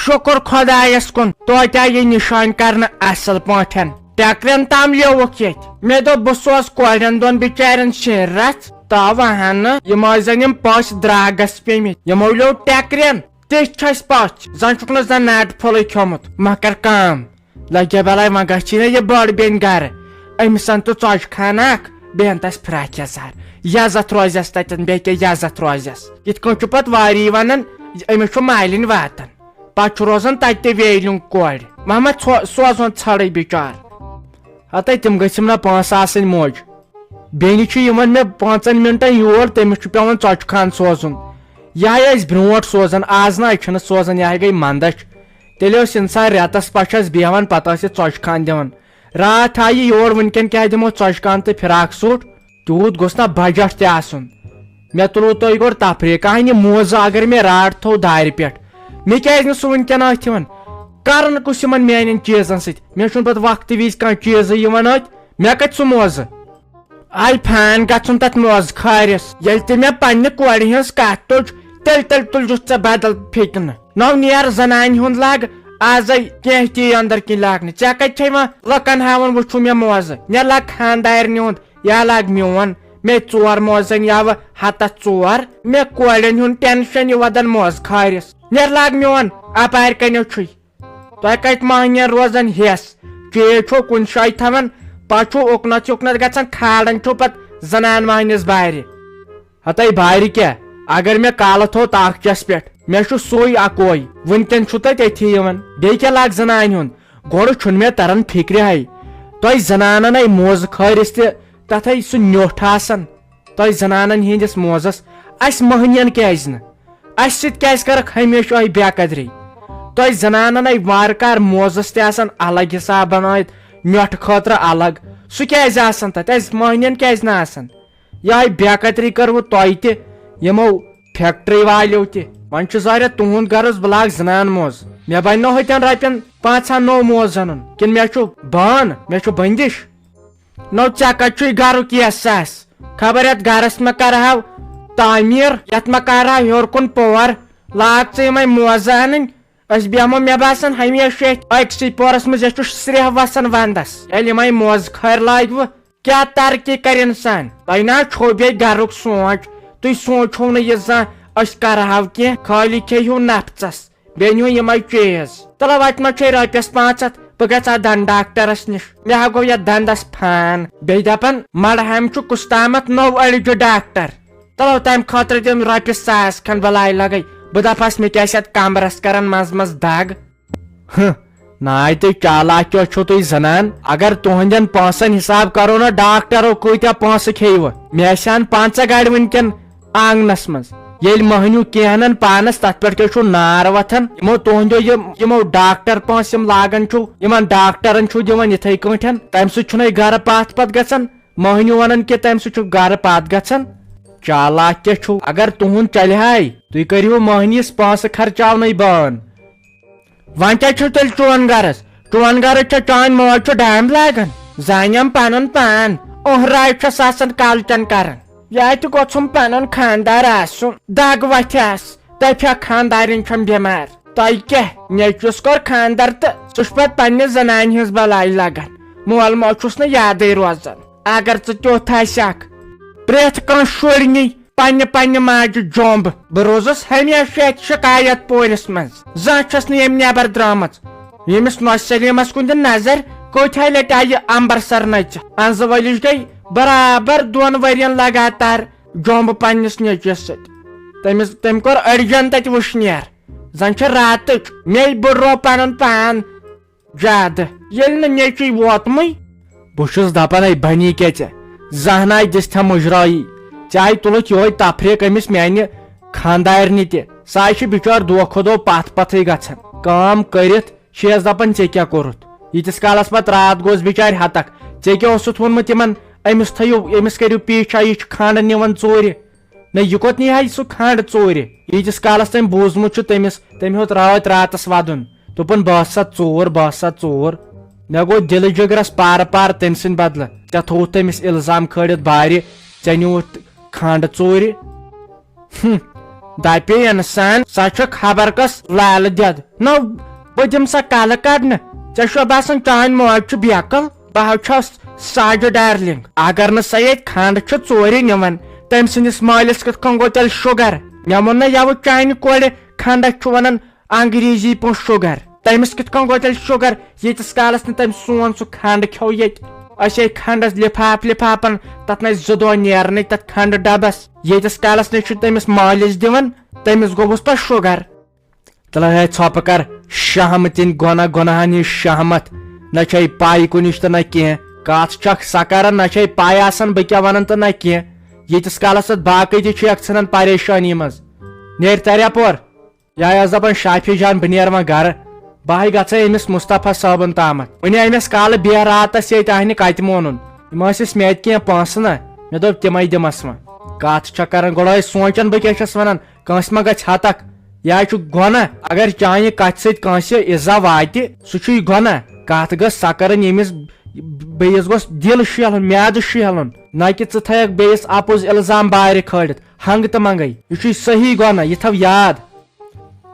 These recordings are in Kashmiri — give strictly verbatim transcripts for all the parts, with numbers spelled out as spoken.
شُکُر خۄدایَس کُن، توتہِ آیہِ یہِ نِشٲنۍ کرنہٕ اَصٕل پٲٹھۍ۔ ٹٮ۪کرٮ۪ن تام لیوُکھ ییٚتہِ۔ مےٚ دوٚپ، بہٕ سوزٕ کورٮ۪ن دۄن بِچارٮ۪ن شیٖن رَژھ، تاوٕ ہَن نہٕ۔ یِم ٲسۍ زَن یِم پٔژھۍ درٛاگَس پیٚمٕتۍ، یِمو لیوٚو ٹٮ۪کرٮ۪ن۔ تِژھ چھَس پَژھ، زَن چھُکھ نہٕ زَن نَٹہٕ پھوٚلٕے کھیوٚمُت۔ مۄکر کٲم۔ لگیا بلاے، وۄنۍ گژھی نہ یہِ بٔڑ بیٚنہِ گرٕ، أمِس اَن تہٕ ژۄچہِ خانہ اکھ، بیٚیہِ اَن تس فراک یزار۔ یزتھ روزٮ۪س تتٮ۪ن، بیٚیہِ کیٛاہ یزتھ روزٮ۪س؟ یِتھ کٔنۍ چھُ پتہٕ واری ونان، أمِس چھُ مالِنۍ واتان، پتہٕ چھُ روزان تتہِ تہِ ویلِنگ کورِ۔ محمد ژھو-، سوزہون ژھرٕے بِچار۔ ہتے تِم گٔژھِم نہ پونٛسہٕ آسٕنۍ موج۔ بیٚنہِ چھِ یِوان مےٚ پانٛژن منٹن یور، تٔمِس چھُ پٮ۪وان ژۄچہِ خان سوزُن۔ یہِ ہاے ٲسۍ برونٛٹھ سوزان، آز نہ چھِنہٕ سوزان، یہِ ہاے گٔے منٛدچھ۔ تیٚلہِ اوس انسان رٮ۪تس پچھس بیہوان، پتہٕ ٲس یہِ ژۄچہِ خان دِوان۔ راتھ آیہِ یور، وٕنکٮ۪ن کیٛاہ دِمو ژۄچہِ خان تہٕ فراک سوٗٹ؟ تیوٗت گوٚژھ نہ بجٹ تہِ آسُن۔ مےٚ تُلوو تۄہہِ گۄڈٕ تفریٖق، اہنہِ موزٕ اگر مےٚ راٹھ تھوو دارِ پٮ۪ٹھ، مےٚ کیٛازِ نہٕ سُہ وٕنکٮ۪ن أتھۍ یِوان؟ کران کُس یِمن میانٮ۪ن چیٖزن سۭتۍ؟ مےٚ چھُنہٕ پتہٕ وقتہٕ وِزِ کانٛہہ چیٖزٕے یِوان أتھۍ۔ مےٚ کتہِ سُہ موزٕ؟ آے فین گژھُن تتھ موزٕ خٲرِس۔ ییٚلہِ تہِ مےٚ پننہِ کورِ ہٕنٛز کتھ تُج، تیٚلہِ تیٚلہِ تُلجُتھ ژےٚ بدل پھیٚکہِ نہٕ۔ نو نیر زنانہِ ہُنٛد لاگ، آزے کینٛہہ تی اندر کِنۍ لاگنہٕ۔ ژےٚ کتہِ چھے وۄنۍ لُکن ہاوان، وٕچھِو مےٚ موزٕ؟ مےٚ لاگ خاندارنہِ ہُنٛد، یا لاگ میون۔ مےٚ ژور موزن یاوٕ ہتس ژور۔ مےٚ کورٮ۪ن ہُنٛد ٹینشن، یہِ ودن موزٕ خٲرِس۔ نیر لاگ میون، اپارِ کنیو چھُے۔ تۄہہِ کتہِ مہنین روزان ہٮ۪س؟ چیٖز چھو کُنہِ جایہِ تھاوان، پتہٕ چھو اُکنتھ یُکنتھ گژھان، کھالان چھو پتہٕ زنان مہنِس بارِ۔ ہتے بارِ کیٛاہ؟ اگر مےٚ کالہٕ تھوٚو تاخچس پٮ۪ٹھ، مےٚ چھُ سُے اکوے، وٕنکٮ۪ن چھُ تتہِ أتھی یِوان۔ بیٚیہِ کیٛاہ لاگ زنانہِ ہُنٛد؟ گۄڈٕ چھُنہٕ مےٚ تران فِکرِ ہاے۔ تۄہہِ زنانن ہاے موزٕ خٲرِس تہِ تتھے سُہ نیوٚٹھ آسان۔ تۄہہِ زنانن ہٕنٛدِس موزس، اسہِ مہنین کیٛازِ نہٕ؟ اسہِ سۭتۍ کیٛازِ کرکھ ہمیشہٕ یِہوٚے بے قدری؟ تۄہہِ زنانن ہاے وارٕ کار موزس تہِ آسان الگ حساب بنٲیِتھ، نیوٚٹھٕ خٲطرٕ الگ۔ سُہ کیٛازِ آسان تتہِ؟ اسہِ مہنین کیٛازِ نہٕ آسان؟ یِہوٚے بے قدری کٔروٕ تۄہہِ تہِ، یِمو فیکٹری والیو تہِ۔ وۄنۍ چھُ ظٲہرہ تُہُنٛد غرض بہٕ لاگہٕ زنان موزٕ۔ مےٚ بنہِ نہ ہوٚتٮ۪ن رۄپین پانٛژہن نوٚو موزٕ انُن، کِنہٕ مےٚ چھُ بان، مےٚ چھُ بندش؟ نو ژےٚ کتہِ چھُے گرُک یس سس؟ خبر یتھ گرس مہ کرہاو تعمیٖر، یتھ مہ کرہاو ہیوٚر کُن پور۔ لاگ ژٕ یِمے موزٕ انٕنۍ۔ أسۍ بیٚہمو مےٚ باسان ہمیشہِ یتھ أکسٕے پورس منٛز، یتھ چھُ سرٛیہ وسان ونٛدس۔ ییٚلہِ یِمے موزٕ خٲرۍ لاگوٕ، کیٛاہ ترقی کرِ انسان؟ تۄہہِ نا چھو بیٚیہِ گرُک سونٛچ؟ تُہۍ سونٛچو نہٕ یہِ زانٛہہ أسۍ کرہاو کینٛہہ، خٲلی کھیٚیِو نفژس۔ بیٚیہِ نیوٗ یِمے چیٖز۔ تلو، وتہِ منٛز چھے رۄپیس پانٛژھ ہتھ، بہٕ گژھٕ ہا دنٛد ڈاکٹرس نِش۔ مےٚ ہا گوٚو یتھ دنٛدس فان۔ بیٚیہِ دپان، مڑہامہِ چھُ کُستامتھ نوٚو أڑجہِ ڈاکٹر۔ تلو، تمہِ خٲطرٕ دِم رۄپیہِ ساس کھنڈ بلاے لگے۔ بہٕ دپہس، مےٚ کیٛاہ چھِ اتھ کمرس کران منٛزٕ منٛزٕ دگ؟ ہہ، ناے تُہۍ چالاک کیٛاہ چھِو تُہۍ زنان؟ اگر تُہنٛدٮ۪ن پونٛسن حساب کرو نا، ڈاکٹرو کۭتیاہ پونٛسہٕ کھیٚیوٕ؟ مےٚ آسہِ ہن پنٛژاہ گاڑِ وٕنکٮ۪ن آنگنس منٛز۔ ییٚلہِ مٔہنیوٗ کینٛہہ انن پانس، تتھ پٮ۪ٹھ کیٛاہ چھُو نار وۄتھان؟ یِمو تُہنٛدیو یِم، یِمو ڈاکٹر پونٛسہٕ یِم لاگان چھِو، یِمن ڈاکٹرن چھُو دِوان یِتھے کٲٹھۍ، تمہِ سۭتۍ چھُنَے گرٕ پتھ پتھ گژھان۔ مٔہنیوٗ ونان کہِ تمہِ سۭتۍ چھُ گرٕ پتھ گژھان۔ چالاک کیٛاہ چھُو؟ اگر تُہُنٛد چلہِ ہاے، تُہۍ کٔرِو مٔہنِوِس پونٛسہٕ خرچاونَے بان۔ وۄنۍ کیٛاہ چھُو تیٚلہِ چون غرض؟ چون غرض چھا چٲنۍ موج چھُ ڈامب لاگان؟ زانٮ۪م پنُن پان، اوہ راے چھَس آسان کالچن کران۔ یا تہِ گوٚژھُم پنُن خاندار آسُن، دگ وتھٮ۪س، دپہِ ہا خاندارِنۍ چھَم بٮ۪مار۔ تۄہہِ کیٛاہ؟ نیٚچوِس کوٚر خاندر تہٕ سُہ چھُ پتہٕ پننہِ زنانہِ ہٕنٛز بلاے لگان۔ مول موج چھُس نہٕ یادٕے روزان۔ اگر ژٕ تیُتھ آسہِ اکھ، پرٛٮ۪تھ کانٛہہ شُرۍ نی پننہِ پننہِ ماجہِ جومب۔ بہٕ روزُس ہمیشہِ یتھ شکایت پورِس منٛز۔ زانٛہہ چھَس نہٕ ییٚمۍ نٮ۪بر درٛامٕژ۔ ییٚمِس نۄشہِ سلیمس کُن دِ نظر، کۭتۍ ہاے لٹہِ آیہِ امبرسر نژِ۔ انزٕ وٲلِش گٔے برابر دۄن ؤرین لگاتار جومب پننِس نیٚچوِس سۭتۍ۔ تٔمِس، تٔمۍ کوٚر أڑجن تتہِ وٕشنیر۔ زن چھِ راتٕچ۔ مے بٕڈرو پنُن پان زیادٕ۔ ییٚلہِ نہٕ نیٚچوٗ ووتمُے۔ بہٕ چھُس دپان، اے بنی کیٛاہ ژےٚ؟ زانٛہہ ناے دِژ تھا مُجرٲیی۔ ژےٚ آے تُلُتھ یِہوٚے تفریٖق أمِس میانہِ خاندارنہِ تہِ۔ سۄ آے چھِ بِچٲر دۄہ کھۄتہٕ دۄہ پتھ پتھٕے گژھان۔ کٲم کٔرِتھ چھِ یَس دپان، ژےٚ کیٛاہ کوٚرُتھ؟ ییٖتِس کالس پتہٕ راتھ گوس بِچارِ ہتکھ۔ ژےٚ کیٛاہ اوسُتھ ووٚنمُت یِمن، أمِس تھٲیِو، أمِس کٔرِو پیٖچھا، یہِ چھُ کھنٛڈ نِوان ژوٗرِ۔ نہ، یہِ کوٚت نی ہا سُہ کھنٛڈ ژوٗرِ؟ ییٖتِس کالس تٔمۍ بوٗزمُت چھُ، تٔمِس، تٔمۍ ہیوٚت راتھ راتس ودُن۔ دوٚپُن، "بہٕ ہسا ژوٗر، بہٕ ہسا ژوٗر۔" مےٚ گوٚو دِلہٕ جِگرس پارٕ پارٕ تٔمۍ سٕنٛدِ بدلہٕ۔ ژےٚ تھووُتھ تٔمِس الزام کھٲلِتھ بارِ، ژےٚ نیوٗتھ کھنٛڈ ژوٗرِ۔ ہُم، دپہِ انسان، سۄ چھِ خبر کۄس لالہٕ دٮ۪د۔ نہ، بہٕ دِمہٕ سۄ کلہٕ کڑنہٕ۔ ژےٚ چھُوا باسان چٲنۍ موج چھِ بیقل؟ بہٕ حظ چھَس ساجہِ ڈارلنگ۔ اگر نہٕ سۄ ییٚتہِ کھنڈ چھِ ژورِ نِوان، تٔمۍ سٕنٛدِس مٲلِس کِتھ کٔنۍ گوٚو تیٚلہِ شُگر؟ مےٚ ووٚن نہ یَوٕ چانہِ کورِ کھنڈس چھُ ونان انگریزی پٲٹھۍ شُگر۔ تٔمِس کِتھ کٔنۍ گوٚو تیٚلہِ شُگر، ییٖتِس کالس نہٕ تٔمۍ سون سُہ کھنڈ کھیوٚو ییٚتہِ؟ أسۍ ہے کھنڈس لفاف لفافن، تتھ نہ ٲسۍ زٕ دۄہ نیرنٕے تتھ کھنڈٕ ڈبس۔ ییٖتِس کالس نہٕ چھُ تٔمِس مٲلِس دِوان، تٔمِس گوٚوُس پتہٕ شُگر۔ تلہٕ ہے ژھۄپہٕ کر، شہمتٕنۍ گۄناہ گۄناہن ہٕنٛز شہمت۔ نہ چھے پاے کُنِچ تہٕ نہ کینٛہہ۔ کتھ چھکھ سۄ کران، نہ چھے پاے آسان بہٕ کیٛاہ ونان تہٕ نہ کینٛہہ۔ ییٖتِس کالس اتھ باقٕے تہِ چھِ اکھ ژھٕنان پریشٲنی منٛز۔ نیرِ ترِ اپور۔ یا ٲس دپان شافی جان، بہٕ نیرٕ وۄنۍ گرٕ، بہٕ ہاے گژھے أمِس مصطفیٰ صٲبُن تامتھ۔ وُنہِ أمِس کالہٕ بیٚہہ راتس ییٚتہِ، اہنہِ کتہِ مونُن؟ یِم ٲسِس مےٚ اتہِ کینٛہہ پونٛسہٕ نا، مےٚ دوٚپ تِمے دِمس وۄنۍ۔ کتھ چھےٚ کران، گۄڈٕ ٲسۍ سونٛچان بہٕ کیٛاہ چھَس ونان، کٲنٛسہِ ما گژھِ ہتکھ؟ یہِ حظ چھُ گۄناہ، اگر چانہِ کتھِ سۭتۍ کٲنٛسہِ ایزا واتہِ، سُہ چھُے گۄناہ۔ کتھ گٔژھ سۄ کرٕنۍ ییٚمِس بیٚیِس گوٚژھ دِل شیلُن، میادٕ شیلُن، نہ کہِ ژٕ تھٲیکھ بیٚیِس اپُز الزام بارِ کھٲلِتھ۔ ہنٛگ تہٕ منٛگَے۔ یہِ چھُے صحیح گۄناہ، یہِ تھاو یاد۔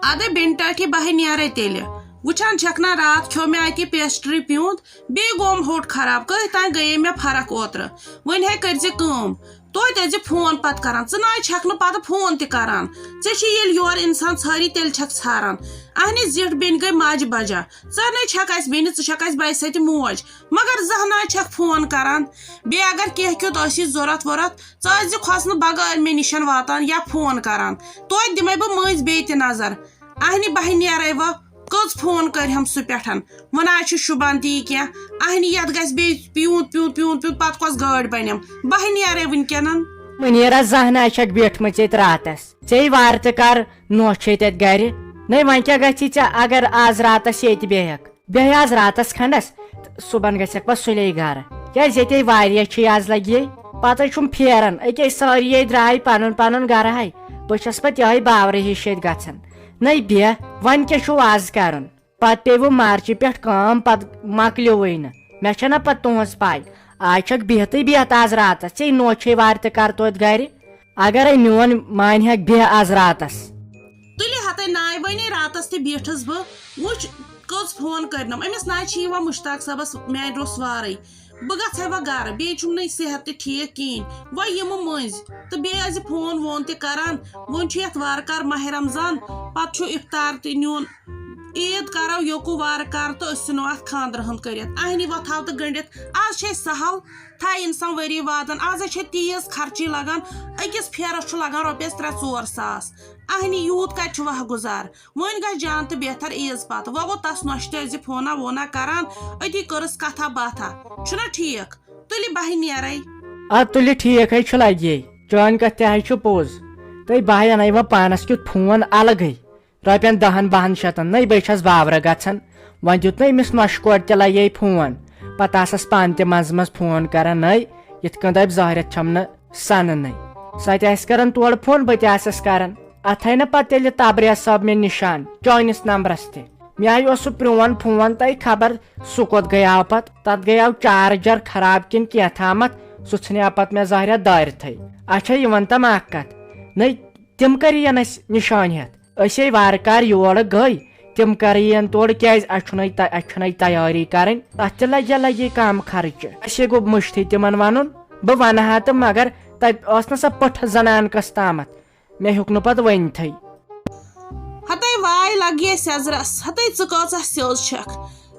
ادے بنٹاٹھی، بہٕ ہے نیرے تیٚلہِ۔ وٕچھان چھکھ نا، راتھ کھیوٚو مےٚ اَتہِ پیسٹری پیوٗنت، بیٚیہِ گوم ہوٚٹ خراب۔ کٔہۍ تام گٔیے مےٚ فرق اوترٕ۔ وۄنۍ ہے کٔرۍ زِ کٲم، توتہِ ٲسۍ زِ فون پتہٕ کران۔ ژٕ نہ حظ چھکھ نہٕ پتہٕ فون تہِ کران۔ ژےٚ چھِ ییٚلہِ یورٕ انسان ژھاری، تیٚلہِ چھکھ ژھاران۔ اہنہِ زِٹھ بیٚنہِ گٔے ماجہِ بجا۔ ژٕ نَے چھکھ اَسہِ بیٚنہِ، ژٕ چھکھ اَسہِ بجہِ سۭتۍ موج۔ مگر زانٛہہ نہ حظ چھکھ فون کران۔ بیٚیہِ اگر کینٛہہ کیُتھ ٲسی ضوٚرتھ ووٚرتھ، ژٕ ٲسۍ زِ کھۄژنہٕ بغٲر مےٚ نِشن واتان یا فون کران۔ توتہِ دِمے بہٕ مٔنٛزۍ بیٚیہِ تہِ نظر۔ اہنہِ بہہِ نیرے وۄنۍ، کٔژ فون کٔرۍ ہم سُہ پٮ۪ٹھن۔ وۄنۍ نہ حظ چھُ شوٗبان تی کینٛہہ۔ اہنہِ یتھ گژھِ بیٚیہِ پیوٗنت، پیوٗنت، پیوٗنت، پیوٗنت، پتہٕ کۄس گٲڑۍ بنٮ۪م؟ بہہِ نیرے وٕنکیٚنن۔ منیرا، زانٛہہ نہ حظ چھکھ بیٖٹھمٕژ ییٚتہِ راتس۔ ژے وارٕ تہِ کر، نوکھ چھے تتہِ گرِ۔ نے وۄنۍ کیٛاہ گژھی ژےٚ اگر آز راتس ییٚتہِ بیٚہکھ؟ بیٚہہ آز راتس کھنڈس، تہٕ صُبحن گژھکھ پتہٕ سُلے گرٕ، کیٛازِ ییٚتے واریاہ چھِ آز لگے۔ پتہٕ چھُم پھیران، أکے سٲری یے درٛاے پنُن پنُن گرٕ ہے، بہٕ چھس پتہٕ یہے باورٕ ہِش ییٚتہِ گژھان۔ نٔے بیٚہہ، وۄنۍ کیٛاہ چھُو آز کرُن؟ پتہٕ پیٚوٕ مارچہِ پٮ۪ٹھ کٲم، پتہٕ مۄکلیوٕے نہٕ۔ مےٚ چھےٚ نہ پتہٕ تُہنٛز پاے، آز چھکھ بِہتٕے بِہتھ آز راتس، ژے نوکھ چھے وارِ تہِ کر توتہِ گرِ۔ اگرے میون مانہِ ہا، بیٚہہ آز راتس۔ تُلہِ ہتے ناے، وۄنۍ راتس تہِ بیٖٹھٕس بہٕ۔ وٕچھ، کٔژ فون کٔرنم أمِس۔ ناے چھِ یِوان مُشتاق صٲبس میانہِ روٚس وارٕے۔ بہٕ گژھے وۄنۍ گرٕ، بیٚیہِ چھُم نہٕ صحت تہِ ٹھیٖک کِہیٖنۍ۔ وۄنۍ یِمہٕ مٔنٛزۍ تہٕ بیٚیہِ ٲسۍ فون وون تہِ کران۔ وۄنۍ چھُ یتھ وارٕ کار ماہِ رمضان، پتہٕ چھُ افطار تہِ نیُن۔ عیٖد کرو یوکُن وارٕ کار تہٕ أسۍ ژھٕنو اتھ خانٛدرٕ ہُنٛد کٔرِتھ۔ اہنہِ وۄتھاو تہٕ گٔنٛڈِتھ۔ آز چھے سہل، تھایہِ انسان ؤری وادن۔ آز ہے چھے تیز خرچی لگان، أکِس پھیرس چھُ لگان رۄپیس ترٛےٚ ژور ساس۔ اہنہِ یوٗت کتہِ چھُ وہہ گُزار؟ وۄنۍ گژھِ جان تہٕ بہتر عیٖز پتہٕ۔ وۄنۍ گوٚو تس نۄشہِ تہِ ٲسۍ زِ فونا وونا کران، أتی کٔرٕس کتھا باتھا۔ چھُنہ ٹھیٖک؟ تُلہِ بہٕ نیرے۔ آ، تُلہِ ٹھیٖک ہے چھُ لگے۔ چٲنۍ کتھ تہِ ہے چھُ پوٚز۔ تہٕ بہٕ انَے وۄنۍ پانس کیُتھ فون الگٕے۔ رۄپین دہن بہن شتن نَے بے چھَس باورٕ گژھان۔ وۄنۍ دیُت نہٕ أمِس نۄشہِ کورِ تہِ لگے فون۔ پتہٕ آسس پانہٕ تہِ منٛزٕ منٛزٕ فون کران نَے، یِتھ کٔنۍ دپہِ ظٲہرت چھم نہٕ سننٕے۔ سۄ تہِ آسہِ کران تورٕ فون، بہٕ تہِ آسس کران۔ اتھے نہٕ پتہٕ تیٚلہِ تبریز صٲب مےٚ نشان چٲنِس نمبرس تہِ۔ مےٚ ہاے اوس سُہ پرٛون فون، تۄہہِ خبر سُہ کوٚت گٔیاو پتہٕ؟ تتھ گٔیاو چارجر خراب کِنہٕ کینٛہہ تھامتھ، سُہ ژھٕنیاو پتہٕ مےٚ ظٲہرت دٲرتھٕے۔ اچھا، یہِ ون تہ مےٚ اکھ کتھ، نٔے تِم کر یِن اسہِ نشٲنۍ ہٮ۪تھ؟ أسۍ ہے وارٕ کار یور گٔے، تِم کر یِن تورٕ؟ کیازِ اسہِ چھُنَے تہ-، اسہِ چھُنَے تیٲری کرٕنۍ، تتھ تہِ لگہِ لگہِ کم خرچہٕ۔ اسہِ ہے گوٚو مٔشتھٕے تِمن ونُن۔ بہٕ ونہٕ ہا تہٕ مگر تتہِ ٲس نہ سۄ پٔٹھٕ زنان کس تامتھ، مےٚ ہیوٚک نہٕ پتہٕ ؤنتھٕے۔ ہتے واے لگیے سیزرس، ہتے ژٕ کۭژاہ سیوٚز چھکھ۔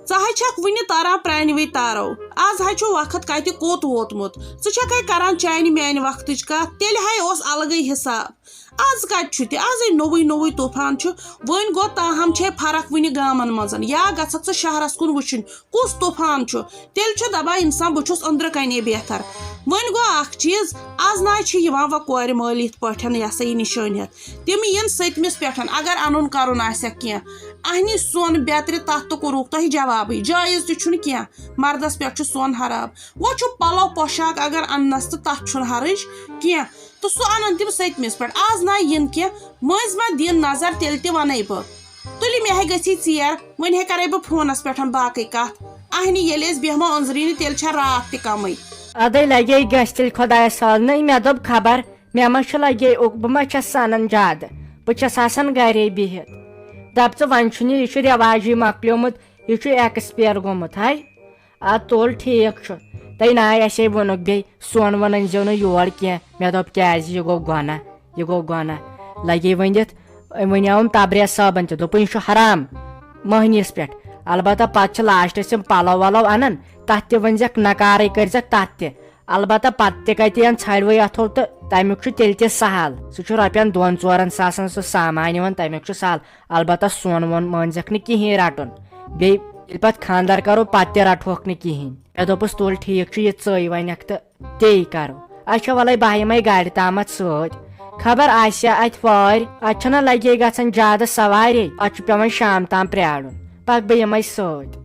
ژٕ ہے چھکھ وُنہِ تران پرانوٕے تارو۔ از ہے چھُ وقت کتہِ کوٚت ووتمُت۔ ژٕ چھکھے کران چانہِ میانہِ وقتٕچ کتھ، تیٚلہِ ہے اوس الگٕے حساب۔ از کتہِ چھُ تہِ، از ہے نوٚوُے نوٚوُے طوفان چھُ۔ وۄنۍ گوٚو، تاہم چھے فرق وُنہِ گامن منٛز۔ یا گژھکھ ژٕ شہرس کُن وٕچھِنۍ، کُس طوفان چھُ؟ تیٚلہِ چھُ دپان انسان، بہٕ چھُس أنٛدرٕ کنے بہتر۔ وۄنۍ گوٚو اکھ چیٖز، از نہ چھِ یِوان وۄنۍ کورِ مٲلۍ یِتھ پٲٹھۍ، یہِ ہسا یہِ نِشٲنۍ ہٮ۪تھ۔ تِم یِن سٔتمِس پٮ۪ٹھ، اگر انُن کرُن آسٮ۪کھ کینٛہہ۔ اہنہِ سۄن بیترِ تتھ تہٕ کوٚرُکھ تۄہہِ جوابٕے، جٲیز تہِ چھُنہٕ کینٛہہ، مردس پٮ۪ٹھ چھُ سۄن حرام۔ وۄنۍ چھُ پلو پوشاک اگر اننس تہٕ تتھ چھُنہٕ حرج کینٛہہ، تہٕ سُہ انن تِم سٔتمِس پٮ۪ٹھ۔ از نہ یِن کینٛہہ، مٔنٛزۍ ما دِن نظر، تیٚلہِ تہِ ونَے بہٕ۔ تُلہِ، مےٚ ہے گژھی ژیر، وۄنۍ ہے کرے بہٕ فونس پٮ۪ٹھ باقٕے کتھ۔ اہنہِ ییٚلہِ أسۍ بیہمو أنٛزرِنہِ، تیٚلہِ چھےٚ راتھ تہِ کمٕے۔ ادے لگے گژھِ تیٚلہِ خۄدایس حوالہٕ۔ نٔے مےٚ دوٚپ خبر مےٚ ما چھُ لگے اوٚک، بہٕ ما چھَس سنان زیادٕ۔ بہٕ چھَس آسان گرے بِہِتھ۔ دَپ ژٕ، وۄنۍ چھُنہٕ یہِ، یہِ چھُ رٮ۪واجی مۄکلیومُت، یہِ چھُ ایکسپیر گوٚمُت۔ ہاے، اَدٕ تُل، ٹھیٖک چھُ۔ تَے ناے اَسے ووٚنُکھ بیٚیہِ، سۄن وۄن أنۍزیو نہٕ یور کینٛہہ۔ مےٚ دوٚپ، کیٛازِ؟ یہِ گوٚو گۄناہ، یہِ گوٚو گۄناہ۔ لَگے ؤنِتھ، وۄنۍ آوُم تبریز صٲبَن تہِ، دوٚپُن، یہِ چھُ حرام مٔہنِوِس پٮ۪ٹھ۔ البتہ پَتہٕ چھِ لاسٹَس یِم پَلو وَلو اَنان، تَتھ تہِ ؤنۍزٮ۪کھ نکارٕے، کٔرۍزٮ۪کھ تَتھ تہِ۔ البتہ پَتہٕ تہِ کَتہِ یِن ژھرِوٕے اَتھو، تہٕ تَمیُک چھُ تیٚلہِ تہِ سہل۔ سُہ چھُ رۄپیَن دۄن ژورَن ساسَن سُہ سامان یِوان، تَمیُک چھُ سہل۔ البتہ سۄن وۄن مٲنۍزٮ۪کھ نہٕ کِہیٖنۍ رَٹُن۔ بیٚیہِ ییٚلہِ پَتہٕ خانٛدر کَرو، پَتہٕ تہِ رَٹہوکھ نہٕ کِہیٖنۍ۔ مےٚ دوٚپُس، تُل، ٹھیٖک چھُ، یہِ ژٕے وَنٮ۪کھ تہٕ تے کَرو۔ اچھا، وَلَے، بہٕ یِمَے گاڑِ تامَتھ سۭتۍ۔ خبر آسیا اَتہِ وارِ؟ اَتہِ چھَنہ لَگے گژھان زیادٕ سوارے، اَتہِ چھُ پٮ۪وان شام تام پرٛارُن۔ پَکھ، بہٕ یِمَے سۭتۍ۔